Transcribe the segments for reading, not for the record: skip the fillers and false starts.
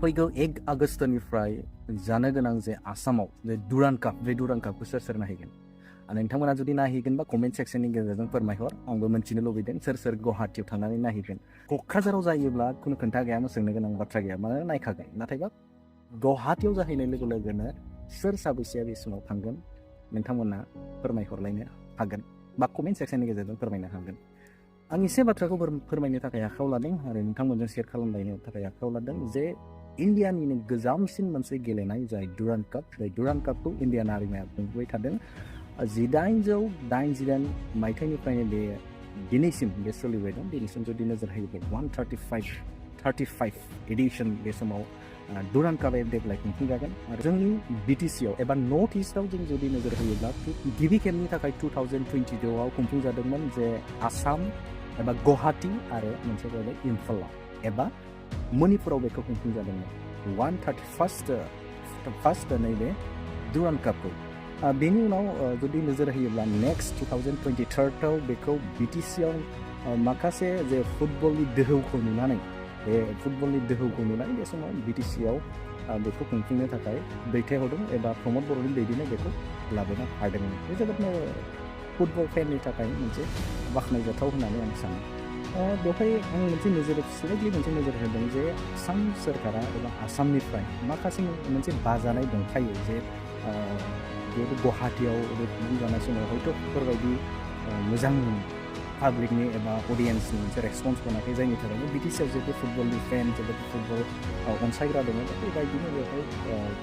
फैगौ 1 आगस्तनिफ्राय जानो गोनां जे आसामाव जे दुरान्ड काप बे दुरान्ड कापखौ सोर नायहैगोन नोंथांमोना जुदि नायहैगोन बा कमेन्ट सेक्सननि गेजेरजों फोरमायहर आंबो मिथिनो लुबैदों सोर गुवाहाटीयाव थांनानै नायहैगोन क'क्राझाराव जायोब्ला खुनु खोन्था गैया सोंनो गोनां बाथ्रा गैया मानोना नायखागोन नाथायबा गुवाहाटीयाव जाहैनाय लोगो लोगोनो सोर साबैसेया बे समाव थांगोन नोंथांमोना फोरमायहरलायनो हागोन बा कमेन्ट सेक्सननि गेजेरजों फोरमायनो हागोन आं एसे बाथ्राखौ फोरमायनो थाखाय आखायाव लादों आरो नोंथांमोनजों शेयार खालामलायनो थाखाय आखायाव लादों जे इन्डियानिनो गोजामसिन मोनसे गेलेनाय जाय दुरान्ड काप बे दुरान्ड कापखौ इन्डियान आर्मिया खुंबोबाय थादों 1989 मायथाइनिफ्रायनो बे दिनैसिम बे सोलिबाय दं दिनैसिम जुदि नोजोर होयोब्ला 135 एडिशन बे समाव दुरान्ड कापा देग्लाय खुंफुंजागोन आरो जोंनि बिटिसिआव एबा नर्थ इस्टआव जों जुदि नोजोर होयोब्ला गिबि खेबनि थाखाय 2022आव खुंफुंजादोंमोन जे आसाम एबा गुवाहाटी आरो मोनसे जाबाय इम्फलाव एबा मणिपुराव बेखौ खुंफुंजादोंमोन 131st नैबे दुरान्ड कापखौ बेनि उनाव जुदि नोजोर होयोब्ला नेक्स्ट 2023आव बेखौ बिटिसिआव माखासे जे फुटबलनि दोहौखौ नुनानै बे समाव बिटिसिआव बेखौ खुंफुंनो थाखाय दैथायहरदों एबा प्रमद बर'नि दैदेननाय बेखौ लाबोनो हादोंमोन बे जोबोद फुटबल फेननि थाखाय मोनसे बाख्नायजाथाव होननानै आं सानो बेवहाय आं मोनसे नोजोर होदों जे आसाम सोरखारा एबा आसामनिफ्राय माखासे मोनसे बाजानाय दंखायो जे गुवाहाटीयाव बे खुंफुंजानाय समाव हयथ' बेफोरबायदि मोजां पाब्लिकनि एबा अडियेन्सनि मोनसे रेसपन्स मोनाखै जायनि थाखायनो बिटिसिआव जेबो फुटबलनि फेन जेबो फुटबल अनसायग्रा दङ बेबायदिनो बेवहाय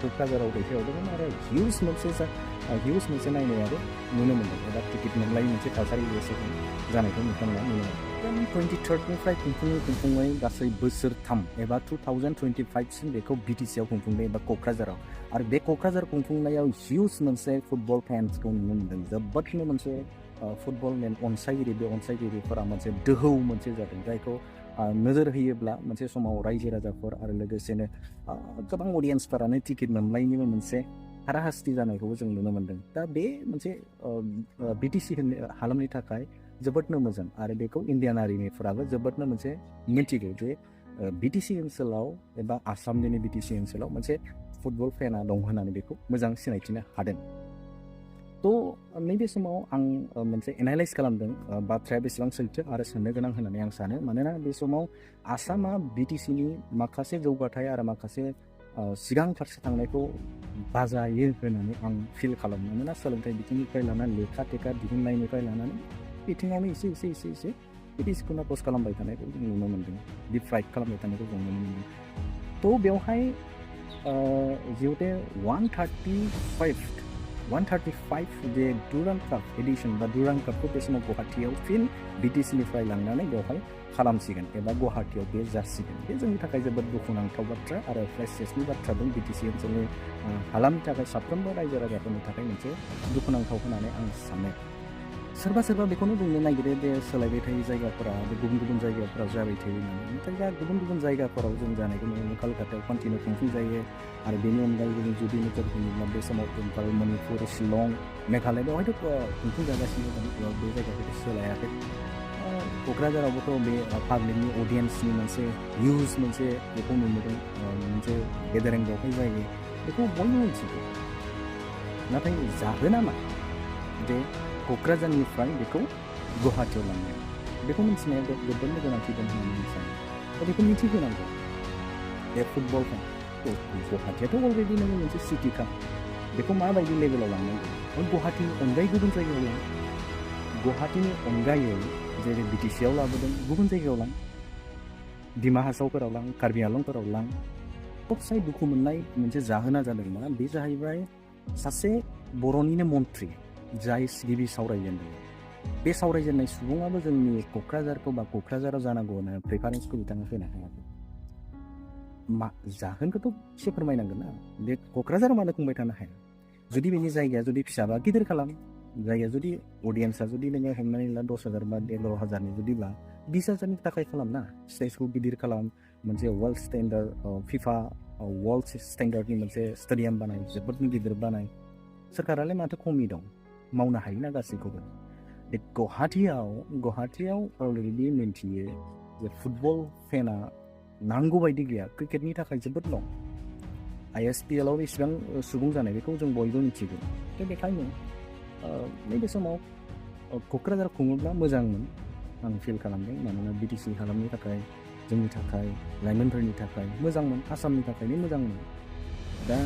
क'क्राझाराव दैथायहरदोंमोन आरो हिउज मोनसे नायनायाबो नुनो मोन्दों एबा टिकेट मोनलायै मोनसे थासारि जानायखौ नोंथांमोना नुनो मोन्दों 23rd खुंफुङै गासै बोसोरथाम एबा 2025सिम बेखौ बिटिसिआव खुंफुंदों एबा क'क्राझाराव आरो बे क'क्राझार खुंफुंनायाव हिउज मोनसे फुटबल फेन्सखौ नुनो मोन्दों जोबोदनो मोनसे फुटबल अनसायगिरि बे अनसायगिरिफोरा मोनसे दोहौ मोनसे जादों जायखौ नोजोर होयोब्ला मोनसे समाव रायजो राजाफोर आरो लोगोसेनो गोबां अडियेन्सफोरानो टिकेट मोनलायनिबो मोनसे हाराहास्ति जानायखौबो जों नुनो मोन्दों दा बे मोनसे बिटिसि हालामनि थाखाय जोबोदनो मोजां आरो बेखौ इन्डियान आर्मिफोराबो जोबोदनो मोनसे मिन्थिगौ जे बिटिसि ओनसोलाव एबा आसामनि बिटिसि ओनसोलाव मोनसे फुटबल फेना दं होननानै बेखौ मोजां सिनायथिनो हादों थ' नैबे समाव आं मोनसे एनालाइज खालामदों बाथ्राया बेसेबां सैथो आरो साननो गोनां होननानै आं सानो मानोना बे समाव आसामा बिटिसिनि माखासे जौगाथाय आरो माखासे सिगां फारसे थांनायखौ बाजायो होननानै आं फिल खालामो मानोना सोलोंथाइ बिथिंनिफ्राय लानानै लेखा टेखा दिहुननायनिफ्राय लानानै बिथिङावनो एसे बिटिसिखौ पस्ट खालामबाय थानायखौ जों नुनो मोन्दों डिफ्राइड खालामबाय थानायखौ जों नुनो मोन्दों थ' बेवहाय जिहेतु 135 जे दुरान्ड काप एडिशन बा दुरान्ड कापखौ बे समाव गुवाहाटीयाव फिन बिटिसिनिफ्राय लांनानै बेवहाय खालामसिगोन एबा गुवाहाटीयाव बे जासिगोन बे जोंनि थाखाय जोबोद दुखुनांथाव बाथ्रा आरो फ्रेसनेसनि बाथ्रा दं बिटिसि ओनसोलनि हालामनि थाखाय साफ्रोमबो रायजो राजाफोरनि थाखाय मोनसे दुखुनांथाव होननानै आं सानो सोरबा बेखौनो बुंनो नागिरो जे सोलायबाय थायो जायगाफोरा बे गुबुन जायगाफोराव जाबाय थायो नाथाय दा गुबुन जायगाफोराव जों जानायखौ नुनो मोनो कलकातायाव कन्टिनिउ खुंफुंजायो आरो बेनि अनगायैबो जों जुदि नोजोर होयोब्ला बे समाव इम्फल मणिपुर शिलं मेघालय बेवहायथ' खुंफुंजागासिनो दं बे जायगाखौथ' सोलायाखै क'क्राझारावबोथ' बे पाब्लिकनि अडियेन्सनि मोनसे हिउज मोनसे बेखौ नुदों मोनसे गेदेरें बेवहाय जायो बेखौ बयबो मिथिगौ नाथाय जाहोना मा जे क'क्राझारनिफ्राय बेखौ गुवाहाटीयाव लांनाय बेखौ मिथिनाया जोबोदनो गोनांथि दं होननानै आं सानो दा बेखौ मिथिहोनांगौ बे फुटबल फेन गुवाहाटीयाथ' अलरेडि नोङो मोनसे सिटिखा बेखौ माबायदि लेभेलाव लांनांगौ गुवाहाटीनि अनगायै गुबुन जायगायाव लां गुवाहाटीनि अनगायै जेरै बिटिसिआव लाबोदों गुबुन जायगायाव लां डिमा हासावफोराव लां कार्बि आलंफोराव लां सबसाय दुखु मोननाय मोनसे जाहोना जादों मा बे जाहैबाय सासे बर'निनो मन्थ्रि जाय गिबि सावरायजेनदों बे सावरायजेननाय सुबुङाबो जोंनि क'क्राझारखौ बा क'क्राझाराव जानांगौ होनना प्रेफारेन्सखौ बिथाङा होनो हायाखै मा जाहोनखौथ' एसे फोरमायनांगोन ना बे क'क्राझाराव मानो खुंबाय थानो हाया जुदि बेनि जायगाया जुदि फिसाबा गिदिर खालाम जायगाया जुदि अडियेन्सआ जुदि नोङो हमनानै ला 10,000 बा 11,000 जुदिब्ला 20,000नि थाखाय खालाम ना स्टेजखौ गिदिर खालाम मोनसे वर्ल्ड स्टेन्डार्ड फिफा वर्ल्ड स्टेन्डार्डनि मोनसे स्टेडियाम बानाय जोबोद गिदिर बानाय सोरखारालाय माथो खमि दं मावनो हायोना गासैखौबो बे गुवाहाटीयाव अलरेडि मिन्थियो जे फुटबल फेना नांगौ बायदि गैया क्रिकेटनि थाखाय जोबोद लं ISPL आव बेसेबां सुबुं जानाय बेखौ जों बयबो मिथिगौ दा बेखायनो नैबे समाव क'क्राझार खुङोब्ला मोजांमोन आं फिल खालामदों मानोना BTC हालामनि थाखाय जोंनि थाखाय लाइमोनफोरनि थाखाय मोजांमोन आसामनि थाखायनो मोजांमोन दा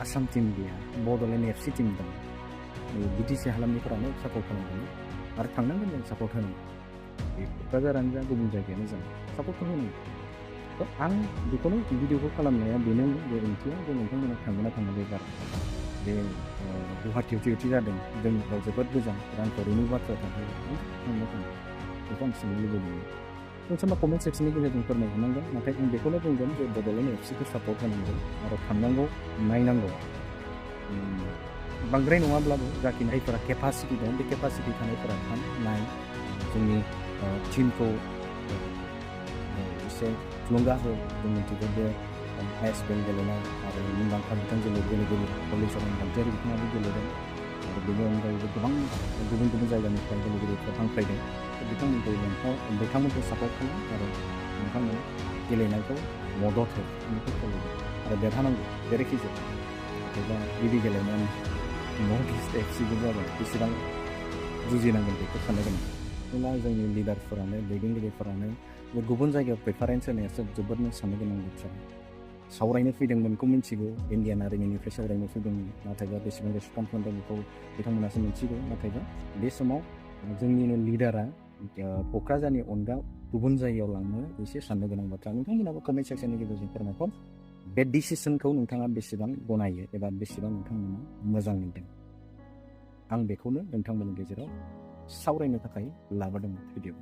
आसाम टीम गैया बड'लेण्ड FC टीम दं BTC हालामनिफोरानो सापर्ट खालामदों आरो थांनांगोन जों सापर्ट होनांगौ बे क'क्राझारानो जा गुबुन जायगायानो जा सापर्ट होनांगौ थ' आं बेखौनो भिडिअखौ खालामनाया बेनो बे ओंथिया जे नोंथांमोना थांगोना थाङा बे बारा बे गुवाहाटियाव जिहेतु जादों जोंनिफ्राव जोबोद गोजान रांखावरिनि बाथ्रा थांनो थाङा बेखौ आं सोंनो लुबैदों नोंथांमोना कमेन्ट सेक्सननि गेजेरजों फोरमायहरनांगोन नाथाय आं बेखौनो बुंगोन जे बड'लेण्ड FCखौ सापर्ट होनांगौ आरो थांनांगौ नायनांगौ बांद्राय नङाब्लाबो जाखिनि जायफोरा केपासिटि दं बे केपासिटि थानायफोरा थां नाय जोंनि टीमखौ एसे थुलुंगा हो जों मिथिगौ बे ISPL गेलेनाय आरो मुंदांखा बिथां गेलेगिरि हलिचरन नार्जारि बिथाङाबो गेलेदों आरो बेनि अनगायैबो गोबां गुबुन गुबुन जायगानिफ्राय गेलेगिरिफोर हांख्रायदों बिथांमोनखौ सापर्ट खालाम आरो नोंथांमोना गेलेनायखौ मदद हो बेखौ खालामो आरो देरहानांगौ जेरैखिजाया एबा गिबि गेलेनायानो नर्थ इस्ट FCबो जाबाय बेसेबां जुजिनांगोन बेखौ साननो गोनां होनब्ला जोंनि लिडारफोरानो दैदेनगिरिफोरानो बे गुबुन जायगायाव प्रेफारेन्स होनायासो जोबोदनो साननो गोनां बाथ्रा सावरायनो फैदोंमोनखौ मिथिगौ इण्डियान आर्मिनिफ्राय सावरायनो फैदोंमोन नाथायबा बेसेबां रेसपन्स मोनदों बेखौ बिथांमोनासो मिथिगौ नाथायबा बे समाव जोंनिनो लिडारा क'क्राझारनि अनगा गुबुन जायगायाव लांनो एसे साननो गोनां बाथ्रा नोंथांमोनाबो कमेन्ट सेक्सननि गेजेरजों फोरमायहर बे डिसिसनखौ नोंथाङा बेसेबां गनायो एबा बेसेबां नोंथांमोना मोजां मोनदों आं बेखौनो नोंथांमोननि गेजेराव सावरायनो थाखाय लाबोदोंमोन भिडिअ